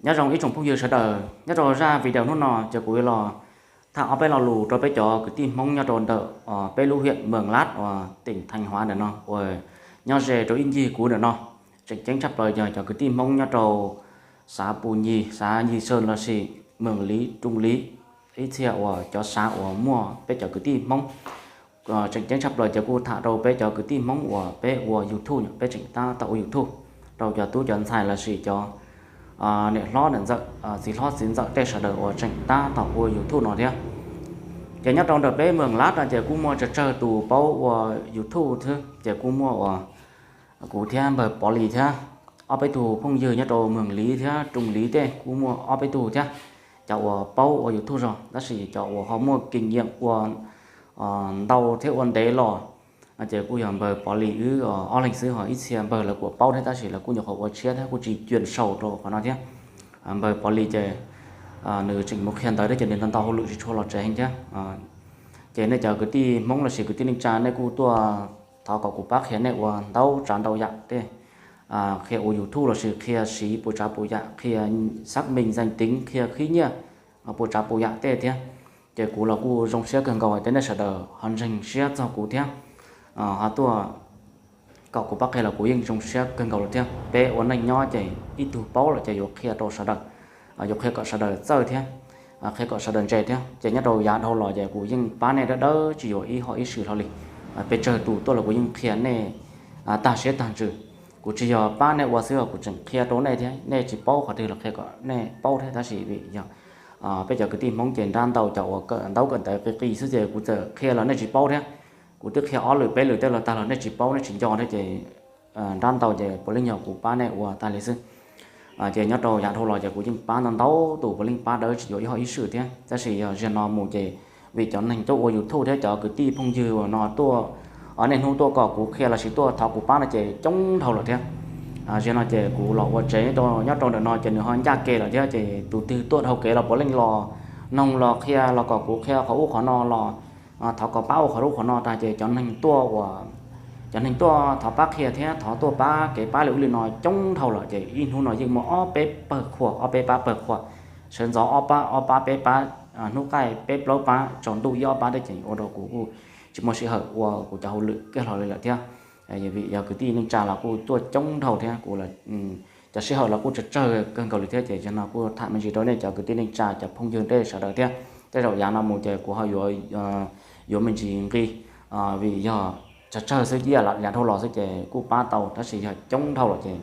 Nyob zoo ib tsoom phooj ywg sawv daws, nyob rau zaj video hnub no ces kuv yuav los tham ob peb lo lus rau peb cov kwv tij Hmoob nyob rau ntawm peb lub huyện Mường Lát uas tỉnh Thanh Hóa ntawm no uas nyob ze rau ib ncig kuv ntawm no. Tseem ceeb tshaj plaws yog cov kwv tij Hmoob nyob rau xav Pus Nyis, xav Nyis Soj lossis Mường Lý, Trung Lý, ib txhia uas cov xav uas muaj peb cov kwv tij Hmoob. Tseem ceeb tshaj plaws ces kuj tham rau peb cov kwv tij Hmoob uas peb ua YouTube, peb tseem tab tom ua YouTube rau cov tub cov ntxhais lossis cov niam hlob niam ntxawm, txiv hlob txiv ntxawm tej sawv daws uas tseem tab tom ua YouTube no thiab. Ces nyob rau ntawm peb Mường Lát no ces kuj muaj tsawg tsawg tus paub ua YouTube thiab, ces kuj muaj uas kuv thiab npawg Pov Lis thiab ob peb tug phooj ywg nyob rau Mường Lý thiab Trung Lý tej kuj muaj ob peb tug thiab. Cov uas paub ua YouTube zog tab sis cov uas ho muaj kinh nghiệm ua ntau thiab ua ntev los ces kuj yog npawg Pov Lis wb ob leeg xwb, ho ib txhia npawg lawv kuj paub thiab tab sis lawv kuj nyuam qhuav ua tshiab thiab kuj tsis cuam sau rau qhov no thiab. Npawg Pov Lis ces nws tseem mus qhia ntawv thiab ces nws ntau ntau hauj lwm tsis tshua los tsev heev thiab. Ces nej cov kwv tij Hmoob lossis kwv tij neej tsa nej kuj tuaj thov kom kuv pab qhia nej ua ntau tsav ntau yam tej, qhia ua YouTube lossis qhia siv puas tsav puas yam, qhia xác minh danh tính, qhia khib nyiaj puas tsav puas yam tej thiab. Ces kuv los kuj zoo siab kawg nkaus hais tias nej sawv daws ho ntseeg siab txog kuv thiab ho tuaj kom kuv pab qhia los kuv yeej zoo siab kawg nkaus lawm thiab. Peb ua neej nyob ces ib tug paub lawm ces yuav qhia rau sawv daws, yuav qhia kom sawv daws txawj thiab, qhia kom sawv daws ntse thiab. Ces nyob rau yav dhau los ces kuv yeej pab nej dawb dawb tsis yuav ib hom ib swm hlo li. Pes tsawg tus tuaj los kuv yeej qhia nej tag siab tag ntsws. Kuv tsis yog pab nej ua xwb, kuv tseem qhia rau nej thiab. Nej tsis paub qhov twg los qhia kom nej paub thiab, tab sis vim yog peb cov kwv tij Hmoob ces nrab ntau cov uas kawm ntaub kawm ntawv qis qis xwb ces kuv txawm qhia los nej tsis paub thiab. Kuv twb qhia ob lwm peb lwm tej los tag los nej tsis paub nej tsis nco thiab ces nrab ntau ces puav leej yog kuv pab nej ua tag li xwb. Ces nyob rau yav dhau los ces kuv yeej pab ntau ntau tus, puav leej pab dawb tsis yuav ib hom ib swm thiab. Tab sis yog zaum no mus ces vim cov neeg tuaj ua YouTube thiab cov kwv tij phooj ywg no tuaj, niaj hnub tuaj kom kuv qhia lossis tuaj thov kuv pab no ces coob dhau lawm thiab. Zaum no ces kuv los ua tsev rau nyob rau ntawm no ces nws ho ncaj kev lawm thiab ces tus twg tuaj dhau kev los puav leej los noog los qhia los kom kuv qhia qhov ub qhov no los thov kom pab ua qhov ub qhov no tag ces cov neeg tuaj ua, cov neeg tuaj thov pab qhia thiab thov tuaj pab kev pab li ub li no coob dhau lawm ces ib hnub no yeej muaj ob peb pawg qhua, ob peb pab pawg qhua, sawv ntxov ob pab ob pab peb pab, hnub qaij peb plaub pab, tsaus ntuj ib ob pab thiab ces ua rau kuv kuj tsis muaj sij hawm ua kuv cov hauj lwm kiag hlo li lawm thiab. Vim yog kwv tij neej tsa los kuj tuaj coob dhau thiab kuv cov sij hawm los kuj tsawg tsawg kawg nkaus li thiab ces zaum no kuj tham me ntsis rau nej cov kwv tij neej tsa cov phooj ywg tej sawv daws thiab. Tej zaum yav no mus ces kuv ho yuav, yuav me ntsis nqi, vim yog tsawg tsawg xwb, yav dhau los xwb ces kuj pab tau, tab sis yog coob dhau lawm ces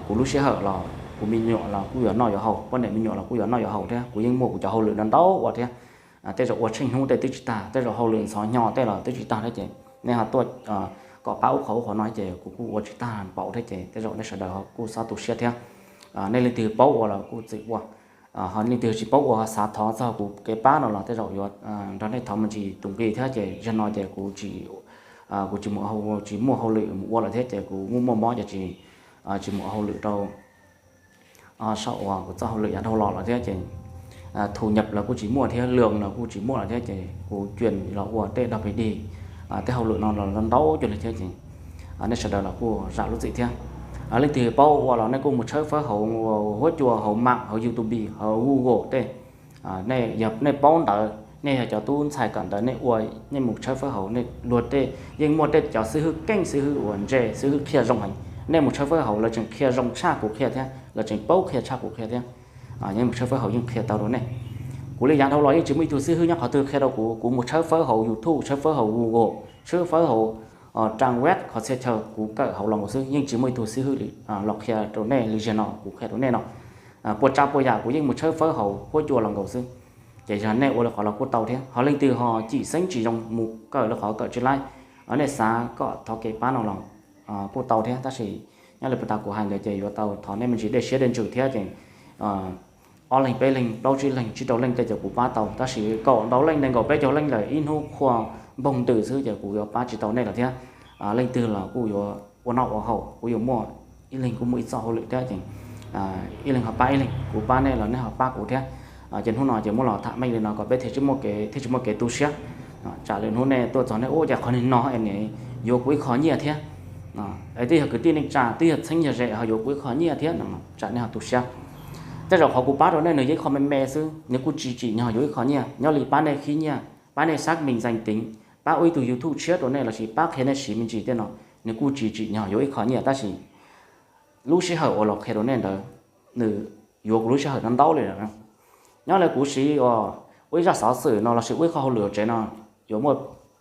kuv lub sij hawm los kuv me nyuam los kuj yuav noj yuav haus, poj niam me nyuam los kuj yuav noj yuav haus thiab, kuv yeej muaj kuv cov hauj lwm no ntau ua thiab. Tej zaum ua tsheej hnub tej twb tsis tag, tej zaum hauj lwm ntxhov hnyo tej los twb tsis tag thiab ces nej ho tuaj kom pab ub qhov ub qhov no ces kuv kuj ua tsis tag npaum thiab ces tej zaum nej sawv daws ho kuj txhob tu siab thiab. Nej leej twg paub ua los kuj txwm ua, ho leej twg tsis paub ua ho xav thov txog kuv kev pab no los tej zaum yuav nrog nej thov me ntsis tus nqi thiab ces zaum no ces kuv tsis, kuv tsis mus, tsis muaj hauj lwm mus ua lawm thiab ces kuv muaj muaj mob ces tsis, tsis mus ua hauj lwm rau saum uas kuv txoj hauj lwm yav dhau los lawm thiab ces thu nhập los kuj tsis muaj thiab, lương los kuj tsis muaj lawm thiab ces kuv cuam los ua tej dog pes dig, tej hauj lwm no los ntau cuag li thiab ces nej sawv daws los kuj zam lub txim thiab. Leej twg paub ua los nej kuj mus tshawb fawb hauv huab cua, hauv mạng, hauv YouTube, hauv Google tej. Nej yog nej paub ntawv, nej yog cov tub ntxhais kawm ntawv, nej ua, nej mus tshawb fawb hauv, nej luag tej yeej muaj tej cov xib hwb keej, xib hwb uas ntse, xib hwb qhia zoo heev. Nej mus tshawb fawb hauv lawv tseem qhia zoo tshaj kuv qhia thiab, lawv tseem paub qhia tshaj kuv qhia thiab. Nej mus tshawb fawb hauv yeej qhia tau rau nej. Kuv li yav dhau los yeej tsis muaj ib tug xib hwb nyob qhov twg qhia rau kuv, kuv mus tshawb fawb hauv YouTube, tshawb fawb hauv Google, tshawb fawb hauv trang web qhov txhia chaw kuv kawm hauv los nkaus xwb, yeej tsis muaj ib tug xib hwb li los qhia rau nej li zaum no kuv qhia rau nej no. Puas tsav puas yam kuv yeej mus tshawb fawb hauv huab cua los nkaus xwb. Ces yog nej ua li qhov los kuj tau thiab, ho leej twg ho cim xeeb tsis zoo mus kawm li qhov kawm tsis laib, nej xav kom thov kev pab no los kuj tau thiab, tab sis nyob li puag ta kuv hais ntawd ces yuav tau thov nej me ntsis dej siab dej ntsws thiab ces ob leeg peb leeg plaub tsib leeg tsib rau leej tej ces kuv pab tau, tab sis kaum ntau leej nees nkaum peb caug leej lawm ib hnub qhua npoog ntws xwb ces kuv yuav pab tsis tau nej lawm thiab. Leej twg los kuj yuav ua noj ua haus, kuv yuav muaj, ib leeg kuj muaj ib txoj hauj lwm thiab ces ib leeg ho pab ib leeg, kuv pab nej los nej ho pab kuv thiab. Ces hnub no ces muab los tham meej li no kom peb thiaj tsis muaj kev, thiaj tsis muaj kev tu siab. Tsam lwm hnub nej tuaj txog nej ua cas qhov niag no es nws yuav kuv ib qho nyiaj thiab, es twb yog kwv tij neej tsa twb yog txheeb yog ze ho yuav kuv ib qho nyiaj thiab no tsam nej ho tu siab. Tej zaum qhov kuv pab rau nej nws yog ib qho me me xwb, nws kuj tsis tsim nyog yuav ib qho nyiaj. Nyob li pab nej qhib nyiaj, pab nej xác minh danh tính, pab ua ib tug YouTube tshiab rau nej lossis pab qhia nej siv me ntsis tej no, nws kuj tsis tsim nyog yuav ib qho nyiaj, tab sis lub sij hawm uas los qhia rau nej ntawd, nws yuav kuv lub sij hawm no ntau li lawm. Nyob li kuv siv ua ib zaj xov xwm no lossis ua ib qho hauj lwm tsev no, yuav muaj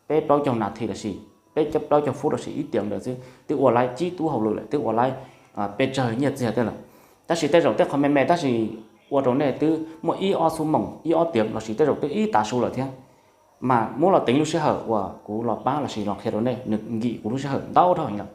peb plaub caug nas this lossis peb plaub caug fub lossis ib tiam ntawd xwb twb ua laib cib tub hauj lwm lawm, twb ua laib pes tsawg nyiaj txiag tej lawm. Tab sis tej zaum tej qhov me me tab sis ua rau nej twb muaj ib ob xuab moos ib ob tiam lossis tej zaum twb ib tav su lawm thiab. Mas muab los teev lub sij hawm uas kuv los pab lossis los qhia rau nej, nws nkim kuv lub sij hawm ntau dhau heev lawm.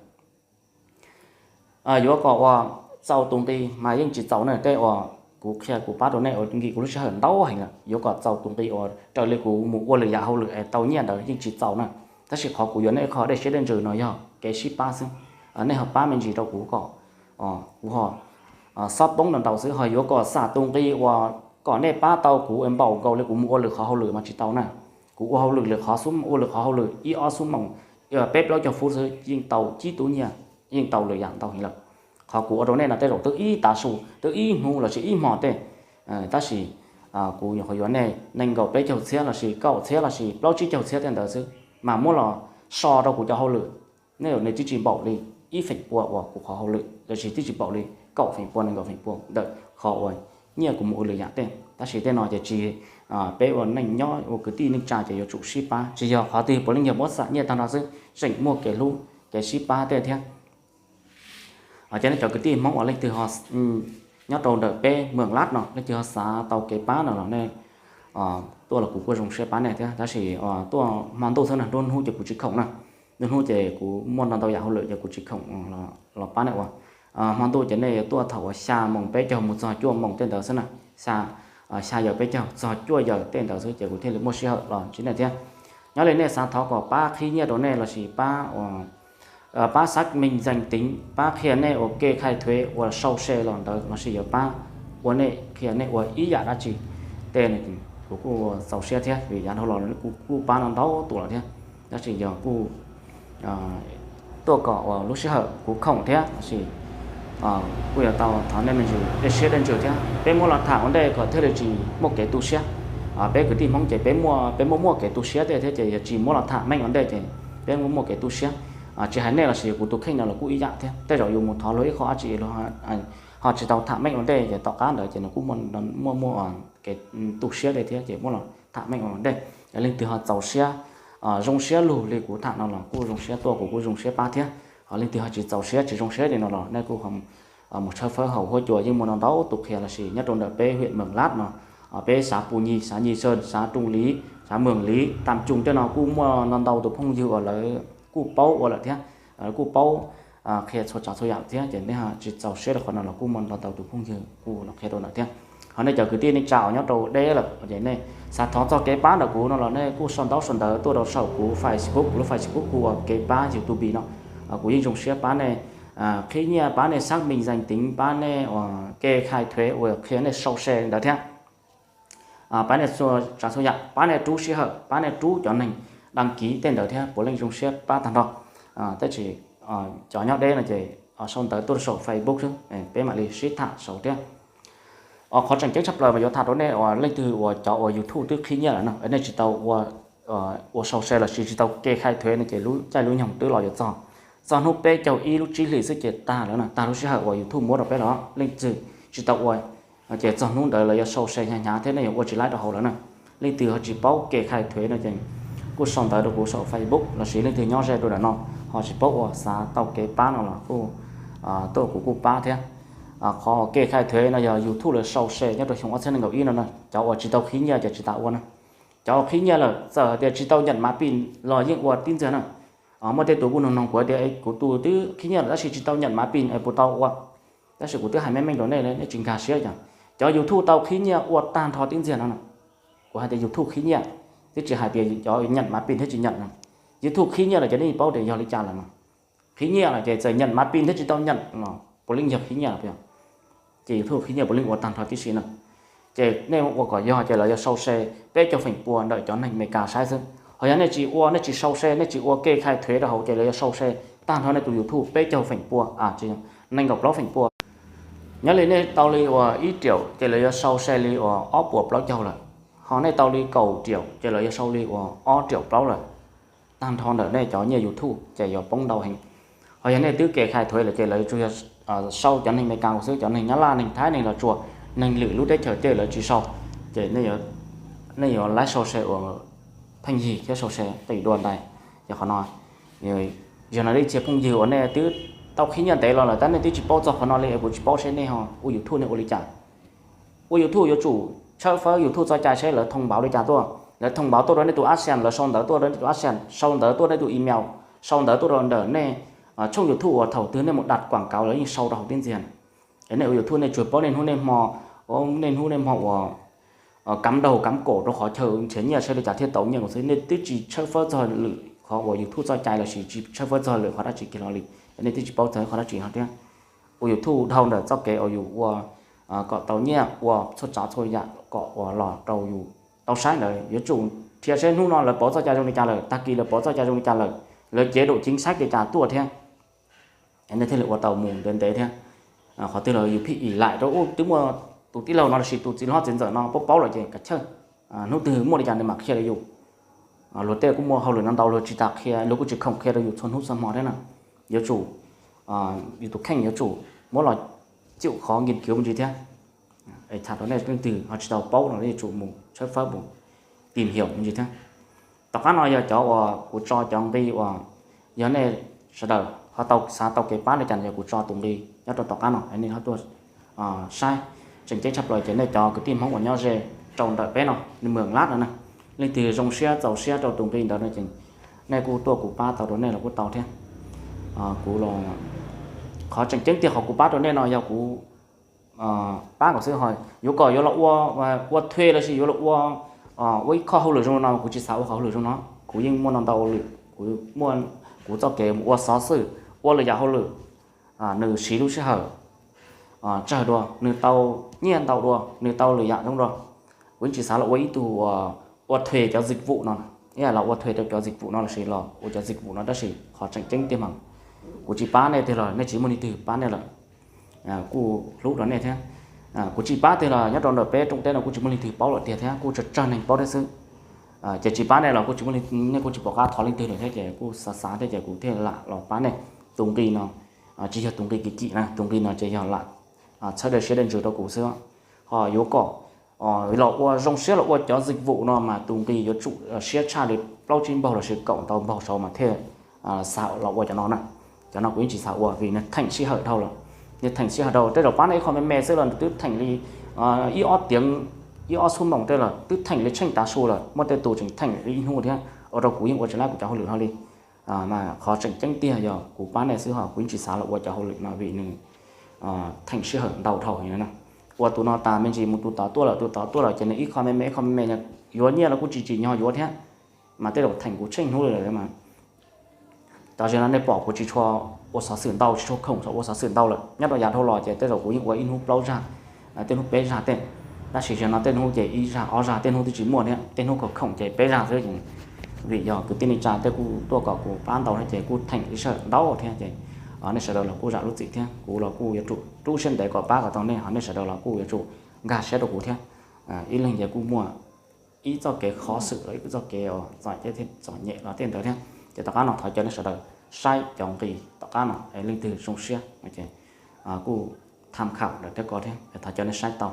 Yuav kom ua txaus tus nqi mas yeej tsis txaus na, tej uas kuv qhia kuv pab rau nej ua nkim kuv lub sij hawm ntau heev lawm. Yuav kom txaus tus nqi uas raws li kuv mus ua lwm yam hauj lwm es tau nyiaj ntawd yeej tsis txaus na. Tab sis qhov kuv yuav nej qhov dej siab dej ntsws no yog kev sib pab xwb. Nej ho pab me ntsis rau kuv kom kuv ho xob poob ntau ntau xwb. Ho yuav kom xam tus nqi uas kom nej pab tau kuv npaum nkaus li kuv mus ua lwm qhov hauj lwm mas tsis tau na. Kuv ua hauj lwm lwm qhov xub ua lwm qhov hauj lwm ib ob xuab moos, peb plaub caug fub xwb yeej tau cib tub nyiaj, yeej tau lwm yam ntau heev lawm. Qhov kuv ua rau nej no tej zaum twb ib tav su, twb ib hnub lossis ib hmo tej. Tab sis kuv nyuam qhuav yuav nej nees nkaum peb caug txhiab lossis kaum txhiab lossis plaub tsib caug txhiab tej ntawd xwb, mas muab los so rau kuv cov hauj lwm, nej yuav nws twb tsis npaum li ib feem pua uas kuv qhov hauj lwm lossis twb tsis npaum li kaum feem pua nees nkaum feem pua ntawm qhov uas nyiaj kuv mus ua lwm yam tej. Tab sis tej no ces tsis, peb ua neej nyob ua kwv tij neej tsa ces yuav tsum sib pab, tsis yog qhov twg puav leej yog muab xam nyiaj tag nrho xwb, tseem muaj kev hlub kev sib pab tej thiab. Ces nej cov kwv tij Hmoob uas leej twg ho nyob rau ntawm peb Moos Lab no leej twg ho xav tau kev pab no los nej tuaj los kuv kuj zoo siab pab nej thiab. Tab sis tuaj hmo ntuj xwb na, nruab hnub ces kuv tsis khoom na. Nruab hnub ces kuv muaj ntau ntau yam hauj lwm ces kuv tsis khoom los pab nej ua. Hmo ntuj ces nej tuaj thaum uas xya moos peb caug mus txog cuaj moos tej ntawd xwb na. Xya, xya yawm peb caug txog cuaj yawm tej ntawd xwb ces kuv thiaj li muaj sij hawm los ntsib nej thiab. Nyob li nej xav thov kom pab qhib nyiaj rau nej lossis pab pab xác minh danh tính, pab qhia nej ua kê khai thuế uas sau se los ntawd lossis yuav pab ua nej qhia nej ua ib yam dab tsi tej, kuv kuj txaus siab thiab vim yav dhau los kuv kuj pab no ntau tus lawm thiab. Tab sis yog kuj tuaj kom uas lub sij hawm kuv khoom thiab lossis kuj yuav tau thov nej me ntsis dej siab dej ntsws thiab. Peb muab los tham ua ntej kom thiaj li tsis muaj kev tu siab. Peb kwv tij Hmoob ces peb muaj, peb muaj muaj kev tu siab tej thiab ces yog tsis muab los tham meej ua ntej ces peb muaj muaj kev tu siab. Tsis hais nej lossis kuv tus kheej no los kuj ib yam thiab, tej zaum yus mus thov luag ib qho dab tsi ho tsis tau tham meej ua ntej ces tom qab ntawd ces nws kuj muaj muaj kev tu siab tej thiab ces muab los tham meej ua ntej. Leej twg ho txaus siab, zoo siab lug li kuv tham no los kuj zoo siab tuaj, kuv kuj zoo siab pab thiab. Ho leej twg ho tsis txaus siab tsis zoo siab li no los nej kuj mus tshawb fawb hauv huab cua, yeej muaj ntau ntau tus qhia lossis nyob rau ntawm peb huyện Mường Lát no, peb xav Pus Nyig, xav Nyig Sơn, xav Trung Lý, xav Mường Lý, Tam Trung tej no kuj muaj ntau ntau tus phooj ywg uas lawv kuj paub ua lawm thiab, kuj paub qhia txhua tsav txhua yam thiab ces nej tsis txaus siab rau qhov no los kuj muaj ntau ntau tus phooj ywg kuj los qhia rau ntawm thiab. Ho nej cov kwv tij neej tsa uas nyob rau deb lawm ces nej xav thov txog kev pab ntawm kuv no los nej kuj sau ntaub sau ntawv tuaj rau saum kuv Facebook, kuv lub Facebook kuv ua kev pab YouTube no. Kuv yeej zoo siab pab nej qhib nyiaj, pab nej xác minh danh tính, pab nej ua kê khai thuế uas qhia nej sau se ntawd thiab. Pab nej txhua tsav txhua yam, pab nej rub sij hawm, pab nej rub cov neeg đăng ký tej ntawd thiab puav leej zoo siab pab tag nrho. Tab sis cov nyob deb no ces sau ntawv tuaj saum Facebook xwb, peb mam li sib tham saud thiab. Qhov tseem ceeb tshaj plaws mas yuav tham rau nej uas leej twg uas cov uas YouTube twb qhib nyiaj lawm no, nej tsis tau ua sau se lossis tsis tau kê khai thuế no ces lub caij lub nyoog twb los yuav txog, txog hnub peb caug ib lub tsib hlis xwb ces tag lawm na, tag lub sij hawm uas YouTube muab rau peb lawm. Leej twg tsis tau ua ces txog hnub ntawd lawv yuav sau se hnyav hnyav thiab nej yuav ua tsis laib rau hauv lawm na. Leej twg ho tsis paub kê khai thuế no ces kuj sau ntawv rau kuv saum Facebook lossis leej twg nyob ze rau ntawm no ho tsis paub ua xav tau kev pab no los kuj tuaj kuv kuj pab thiab. Qhov kê khai thuế no yog YouTube lawv sau se nyob rau xyoo ob txhiab nees nkaum ib no na, cov uas tsis tau qhib nyiaj ces tsis tas ua na. Cov uas qhib nyiaj lawm txawm hais tias tsis tau nhận mã pin los yeej ua tib ntxiag na. Muaj tej tus kuj nug nug kuv tias kuv tus twb qhib nyiaj lawm tab sis tsis tau nhận mã pin es puas tau ua? Tab sis kuv twb hais meej meej rau nej, nej tsis nkag siab yog cov YouTube tau qhib nyiaj ua tag nrho tib ntxiag no na. Kuv hais tias YouTube qhib nyiaj, twb tsis hais tias cov nhận mã pin thiab tsis nhận no. YouTube qhib nyiaj lawm ces nej paub tias yog li cas lawm mas. Qhib nyiaj lawm ces txawm nhận mã pin thiab tsis tau nhận los puav leej yog qhib nyiaj lawm. Ces YouTube qhib nyiaj puav leej ua tag nrho tib si na. Ces nej ua kom yog ces lawv yuav sau se peb caug feem pua ntawm cov neeg Amelikas saib xwb. Ho yog nej tsis ua, nej tsis sau se, nej tsis ua kê khai thuế rau hauv ces lawv yuav sau se tag nrho nej tus YouTube peb caug feem pua, nees nkaum plaub feem pua. Nyob li nej tau li uas ib riaum ces lawv yuav sau se li uas ob puas plaub caug lawm, ho nej tau li kaum riaum ces lawv yuav sau li uas ob riaum plaub lawm. Tag nrho ntawm nej cov nyiaj YouTube ces yuav poob ntau heev. Ho yog nej twb ke khai thuế lawm ces lawv tsuas yog sau cov neeg Amelikas xwb, cov neeg Nyab Laj, neeg Thaib, neeg Los Tsuas, neeg lwm lub teb chaws tej lawv tsis sau. Ces nej yuav laib sau se uas pheej yig thiab sau se qis dua ntais. Ces qhov no, yog no ib txhia phooj ywg uas nej twb tau qhib nyiaj ntev los lawm tab nej twb tsis paub txog qhov no li es kuv tsis paub seb nej ho ua YouTube nej ua li cas. Ua YouTube yuav tsum tshawb fawb YouTube txoj cai seb lawv thông báo li cas tuaj, lawv thông báo tuaj rau nej tus AdSense, lawv sau ntawv tuaj rau nej tus AdSense, sau ntawv tuaj nej tus email, sau ntawv tuaj rau ntawm nej tshooj YouTube uas thaum twg nej mus đặt quảng cáo lawv yeej sau rau hauv tib ntxiag. Es nej ua YouTube nej tsuas paub niaj hnub niaj hmo, niaj hnub niaj hmo uas cắm đầu cắm cổ rau qhov chaw nrhiav nyiaj saib li cas thiaj tau nyiaj xwb, nej twb tsis tshawb fawb txog lwm qhov uas YouTube txoj cai lossis tsis tshawb fawb txog lwm qhov dab tsi kiag hlo li, nej twb tsis paub txog qhov dab tsi no thiab. Ua YouTube dhau ntawm txoj kev uas yus ua kom tau nyiaj, ua txhua tsav txhua yam kom uas los rau yus tau saib ntawd yuav tsum nrhiav seb hnub no lawv pauv txoj cai zoo li cas lawm, tag kis lawv pauv txoj cai zoo li cas lawm, lawv chế độ chính sách li cas tuaj thiab, nej thiaj li ua tau mus ntev ntev thiab. Qhov twg los yus pheej ib laim rau ub twb muaj tus tij laug no lossis tus txiv hlob txiv ntxawm no paub paub lawm ces kav chawj, hnub twg muaj li cas nws mam qhia rau yus. Luag tej kuj muaj hauj lwm no ntau, luag tsis tas qhia, luag kuj tsis khoom qhia rau yus txhua hnub txhua hmo thiab na. Yuav tsum, yus tus kheej yuav tsum muab los cim qhov nghiên cứu me ntsis thiab. Es tham rau nej leej twg ho tsis tau paub no yuav tsum mus tshawb fawb mus tìm hiểu me ntsis thiab. Tom qab no yog cov uas kuv tso cov nqi uas yog nej sawv daws ho tau xav tau kev pab li cas no yog kuv tso tus nqi nyob rau tom qab no nej ho tuaj saib. Tseem ceeb tshaj plaws ces nej cov kwv tij Hmoob uas nyob ze rau ntawm peb no, nws mws lab no na, leej twg zoo siab txaus siab rau tus nqi ntawd no ces nej kuj tuaj kuv pab tau rau nej los kuj tau thiab. Kuv los, qhov tseem ceeb tiag qhov kuv pab rau nej no yog kuv pab kom xwb ho yuav kom yuav los ua, ua thuê lossis yuav los ua, ua ib qho hauj lwm zoo no kuv tsis xav ua qhov hauj lwm zoo no. Kuv yeej muaj no ntau lwm, kuv muaj kuv txoj kev mus ua xov xwm, ua lwm yam hauj lwm, nws siv lub sij hawm tsawg dua, nws tau nyiaj ntau dua, nws tau lwm yam zoo dua. Kuv yeej tsis xav los ua ib tug ua thuê cov dịch vụ no, ib yam los ua thuê rau cov dịch vụ no lossis los ua cov dịch vụ no tab sis qhov tseem ceeb tiag mas kuv tsis pab nej tiag los nej tsis muaj leej twg pab nej lawm. Kuj hlub rau nej thiab. Kuv tsis pab tiag los nyob rau ntawm peb rooj teb no kuj tsis muaj leej twg paub lawm tiag thiab, kuj tsawg tsawg neeg paub thiab xwb. Ces tsis pab nej los kuj tsis muaj, nej kuj tsis pom qab thov leej twg lawm thiab ces kuj xav xav thiab ces kuv thiaj lam los pab nej. Tus nqi no tsis yog tus nqi kim kim na, tus nqi no ces yog lam txhawb daim siab daim ntsws rau kuv xwb. Ho yuav kom los ua zoo siab los ua cov dịch vụ no mas tus nqi yuav tsum siab tshaj li plaub tsib npaug lossis kaum ntau npaug saud mas thiaj xav los ua cov no na. Cov no kuv yeej tsis xav ua vim nws theem sij hawm dhau lawm. Nws theem sij hawm dhau, tej zaum pab nej ib qho me me xwb los nws twb theem li ib ob tiếng, ib ob xuab moos tej los twb theem li tsheej tav su lawm, muaj tej tus tseem theem li ib hnub thiab, ua rau kuv yeej ua tsis laib kuv cov hauj lwm no li. Mas qhov tseem ceeb tiag yog kuv pab nej xwb ho kuv yeej tsis xav los ua cov hauj lwm no vim nws theem sij hawm ntau dhau heev na. Ua tus no tas me ntsis mus tus tod tuaj lawm, tus tod tuaj lawm ces nws ib qho me me ib qho me me yuav nyiaj los kuj tsis tsim nyog yuav thiab. Mas tej zaum theem kuv tsheej hnub li lawm mas. Tam sim no nej pom kuv tsis tshua ua xov xwm ntau, tsis tshua khoom ua xov xwm ntau lawm. Nyob rau yav dhau los ces tej zaum kuv yeej ua ib hnub plaub zag, tej hnub peb zag tej. Tab sis zaum no tej hnub ces ib zag ob zag, tej hnub twb tsis muaj thiab, tej hnub khoom khoom ces peb zag xwb. Vim yog kwv tij neej tsa tej kuj tuaj kom kuv pab ntau thiab ces kuj theem ib sij hawm ntau thiab ces nej sawv daws los kuj zam lub txim thiab, kuv los kuj yuav tsum rub siab ntev kom pab kom tau nej, ho nej sawv daws los kuj yuav tsum nkag siab rau kuv thiab. Ib leeg ces kuj muaj ib txoj kev kho xwm los ib txoj kev txom nyem los tej ntawd thiab. Ces tom qab no thov caw nej sawv daws saib cov nqi tom qab no, leej twg zoo siab ces kuj tham khảo ntawm thiab ko thiab, thov caw nej saib tau.